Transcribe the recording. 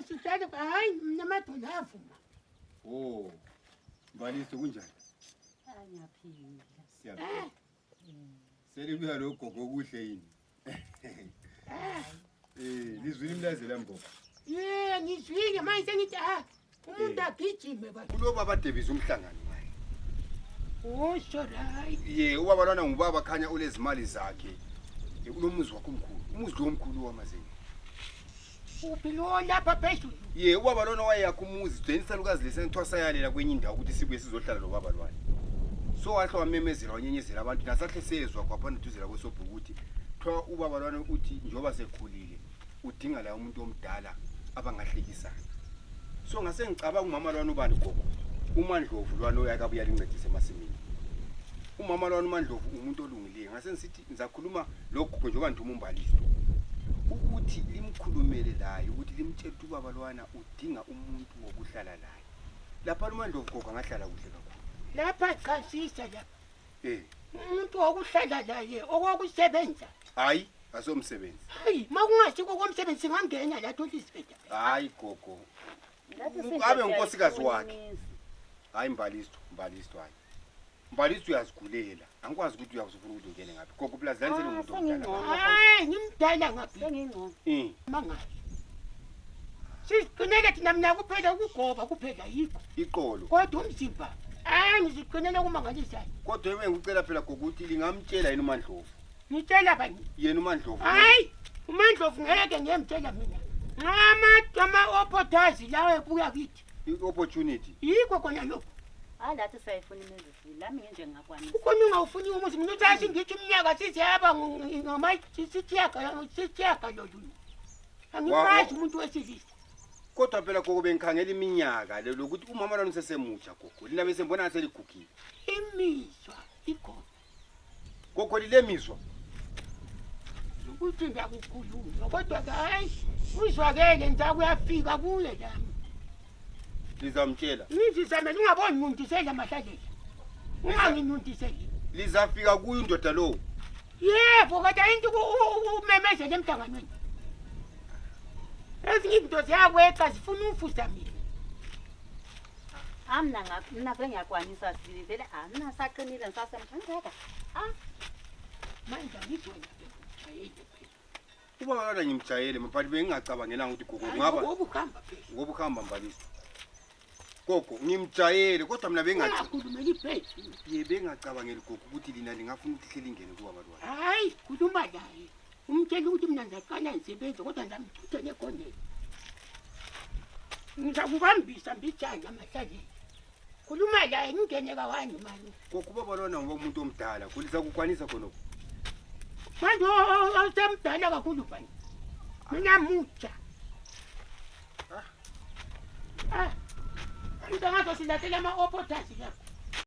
sithatha hayi mina madodana avuma. Oh. Mbalisi kunjani? Ngiyaphila. Siyaphila. Selibuya lo gogo kuhle yini? Lizwini imlazela mbobo. Ngizwile manje sengithi umuntu agijime bathi. Kulo baba Davis umhlangano ngaye. Oh, sorry. Ubaba lona ngubaba khanya ulezimali zakhe. Kulomuzi wakho omkhulu. Umuzi lo omkhulu wamazeni. Upilo lapha phezulu. Ubaba lona wayeyakho umuzi Denisalukazi lesentwasa yalela kwenye indawo ukuthi sibuye sizohlala lo baba lwana. So wahle wamemezela wanyenyezela abantu nasahle sezwa kwaphana duzela kwesobhuku ukuthi kuthiwa ubaba lwana uthi njoba sekhulile udinga la umuntu omdala abangahlekisana. So ngase ngicabanga umama lwana ubani gogo. uMandlovu lwana oyakabuya lincedise emasimini. Umama lwana uMandlovu umuntu olungileyo. Ngase ngisithi ngizakhuluma lokho njengoba nduma umbaliso. Ukuthi limkhulumele laye ukuthi limtshela ubaba lwana udinga umuntu wokuhlala laye. Lapha uMandlovu gogo angahlala kuhle kakhulu. Lapha chasisa lapha. Umuntu wokuhlala laye okwakusebenza. Hayi, asomsebenzi. Hayi, makungashiko komsebenzi ngangena la Tholisifeda. Hayi gogo. Abe unkosikazi wakhe. Hayi mbaliso hayi. Mbaliso uyazigulela. Angikwazi ukuthi uyakuzufuna ukuthi ungene ngapi. Gogo plus lansele umuntu omdala. Hayi, ngimdala ngapi? Sengingcono. Mangazi. Siqineke thina mina kuphela ukugoba kuphela yikho. Iqolo. Kodwa umzimba ngiziqinela kumangalisa. Kodwa yena ngicela phela gogo ukuthi lingamtshela yena uMandlovu. Ngitshela bani? Yena uMandlovu. Hayi, uMandlovu ngeke ngiyemtshela mina. Ngama opportunity lawe ebuya kithi. I-opportunity. Yikho khona lokho. Lathi sayifuna imezifuni lami nje ngakwanisa. Ukhona ungawufuni umuzi mina uthi ngithi iminyaka sizihaba sithiyaga lolu. Angimazi umuntu wesilisa. Kodwa phela gogo bengikhangela iminyaka lokuthi umama lona usesemutsha gogo. Lina bese mbona seligugile. Imizwa ikhona. Gogo lilemizwa. Ukuthi ngiyakukhuluma kodwa hayi uzwakele nja kuyafika kuye la. Lizamtshela. Ngizizamela ungaboni ngintisela amahlalela. Unganginuntiseli. Lizafika kuyo indoda lo. Yebo kodwa into umemezele emhlanganweni. Ezinye izinto ziyakweqa zifuna ufuza mina. Mina ngiyakwanisa sibili vele mina saqinile ngisasemthanda. Manje ngizona ngijayele phela. Ubaba lona ngimjayele mfana bengingacabangelanga ukuthi gogo ngaba. Ngoba uhamba mbaliso. Gogo ngimjayele kodwa mina bengakhulumeli iphezulu. Bengacabangeli gogo ukuthi lina lingafuna ukuthi hleli ingene kuba abantwana. Hayi, khuluma laye. Umtshela ukuthi mina ngizaqala isebenze kodwa ngizamthutha nekhoneni. Ngizakubambisa mbijana amahlalela. Khuluma laye ngingene kawani manje. Gogo ubaba lona umuntu omdala, kuliza kukwanisa khonoko. Manje osemdala kakhulu bani. Mina mutsha. Ngizangazo silathela ama-opportunity lapho.